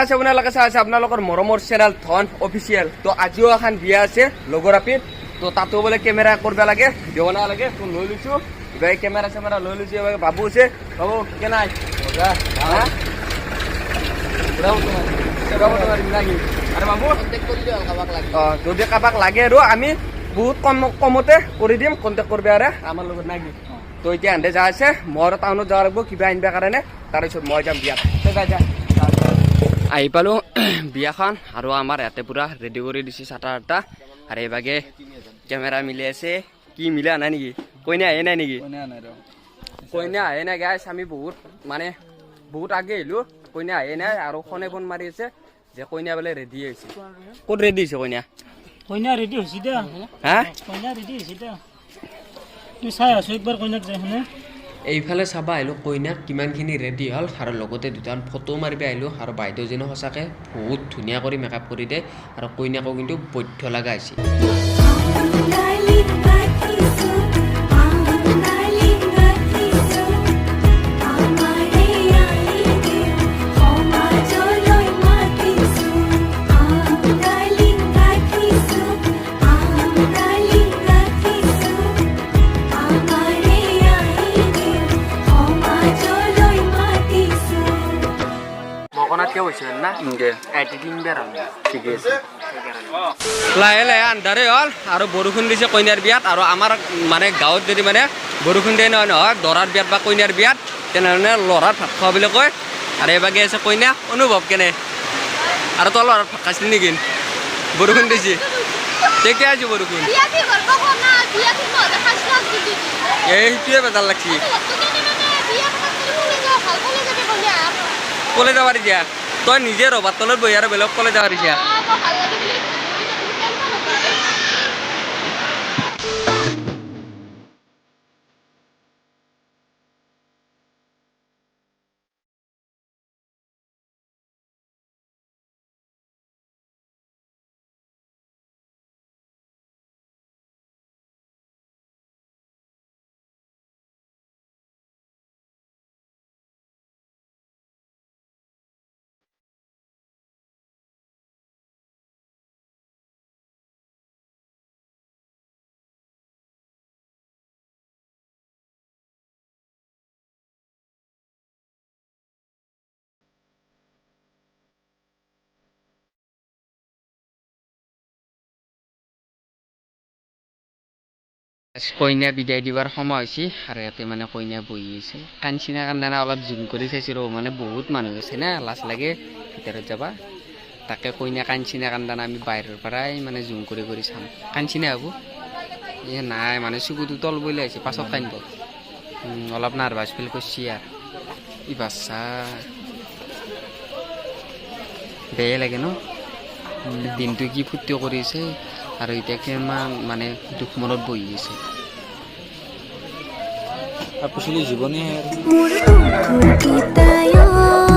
আছে আপোনালোকে চাই আছে আপোনালোকৰ মৰমৰ চেনেল ধন অফিচিয়েল। তো আজিও এখন বিয়া আছে লগৰ আপিত। তো তাতো বোলে কেমেৰা কৰিব লাগে, ভিডিঅ' বনাব লাগে। তো লৈ লৈছো এইবাৰ কেমেৰা চেমেৰা লৈ লৈছো। এইবাৰ বাবু আছে। বাবু, কেনাই? হা? উৰাব নোৱাৰিম নাকি? আৰু বাবু, যদি কাৰোবাক লাগে আৰু আমি বহুত কম কমতে কৰি দিম। কণ্টেক্ট কৰিবে আৰু আমাৰ লগত, নাকি? তো এতিয়া এহেঁতে যাই আছে, মই আৰু টাউনত যাব লাগিব কিবা আনিব কাৰণে। তাৰপিছত মই যাম বিয়াত। তই যা, যা। আহি পালোঁ বিয়াখন আৰু আমাৰ ইয়াতে পূৰা ৰেডি কৰি দিছে চাটা আটা। আৰু এইভাগে কেমেৰা মিলি আছে। কি মিলা নাই নেকি? কইনা আহে নাই নেকি? কইনা আহে নাই। গাইছ, আমি বহুত মানে বহুত আগে আহিলো, কইনা আহে নাই। আৰু ফোনে ফোন মাৰি আছে যে কইনা বোলে ৰেডি হৈছে। ক'ত ৰেডি হৈছে কইনা? কইনা ৰেডি হৈছে দে। হা? কইনা ৰেডি হৈছে দে। তুই চাই আছো একবাৰ কইনাক যাই হনে। এইফালে চাবা আহিলোঁ কইনাক কিমানখিনি ৰেডি হ'ল আৰু লগতে দুটামান ফটো মাৰিব আহিলোঁ। আৰু বাইদেউজনী সঁচাকৈ বহুত ধুনীয়া কৰি মেকআপ কৰি দিয়ে আৰু কইনাকো কিন্তু বৈধ্য লগা হৈছে। আঙালি গাঠিছো, আঙালি গাঠিছো, আমাৰে আইদেউ সমাজলৈ মাতিছো। আঙালি গাঠিছো, আঙালি গাঠিছো, আমাৰে আইদেউ সমাজলৈ মাতিছো। মকনাত কিয় হৈছে না এডিটিং বেয়া। ঠিকে আছে। লাহে লাহে আন্ধাৰে হ'ল আৰু বৰষুণ দিছে কইনাৰ বিয়াত। আৰু আমাৰ মানে গাঁৱত যদি মানে বৰষুণ দিয়ে নহয় নহয় দৰাৰ বিয়াত বা কইনাৰ বিয়াত, তেনেধৰণে ল'ৰাৰ ভাত খোৱা বুলি কয়। আৰু এইভাগে আছে কইনা। অনুভৱ কেনে? আৰু তই ল'ৰাৰ ভাত খাইছিলি নেকি? বৰষুণ দিছে তেতিয়া আজি বৰষুণ। বিয়া ঠিক হ'ল কখনা বিয়া ঠিক নহ'লে খাইছিলো আজি দিবি। এই সেইটোৱে বেজাৰ লাগছি। মানে বিয়া কলে যাওঁ, ভাল কলে যাবি কইনা। কলে যাব দিয়া? তই নিজে ৰবাৰ তলত বহি আৰু বেলেগ কলে যাব দিছা? মই ভাল লাগে বুলি টেনচন হ'ব। কইনা বিদায় দিবাৰ সময় হৈছে আৰু ইয়াতে মানে কইনা বহি আছে। কান্দছি না কান্দা নাই অলপ জুম কৰি চাইছিলোঁ। মানে বহুত মানুহ আছে না, লাজ লাগে ভিতৰত যাবা। তাকে কইনা কান্দছি না কান্দা নাই আমি বাহিৰৰ পৰাই মানে জুম কৰি কৰি চাম। কান্দছি না হ'ব এ নাই, মানে চকুটো তল বলি আহিছে, পাছত কান্দিব। অলপ নাৰ্ভাছ ফিল কৰিছি আৰু ই বাচ্চা বেয়াই লাগে ন। দিনটো কি ফূৰ্তি কৰিছে আৰু এতিয়া কিমান মানে দুখ মনত বহি আছে। আৰু জীৱনেই মোৰ দুখৰ পিতায়।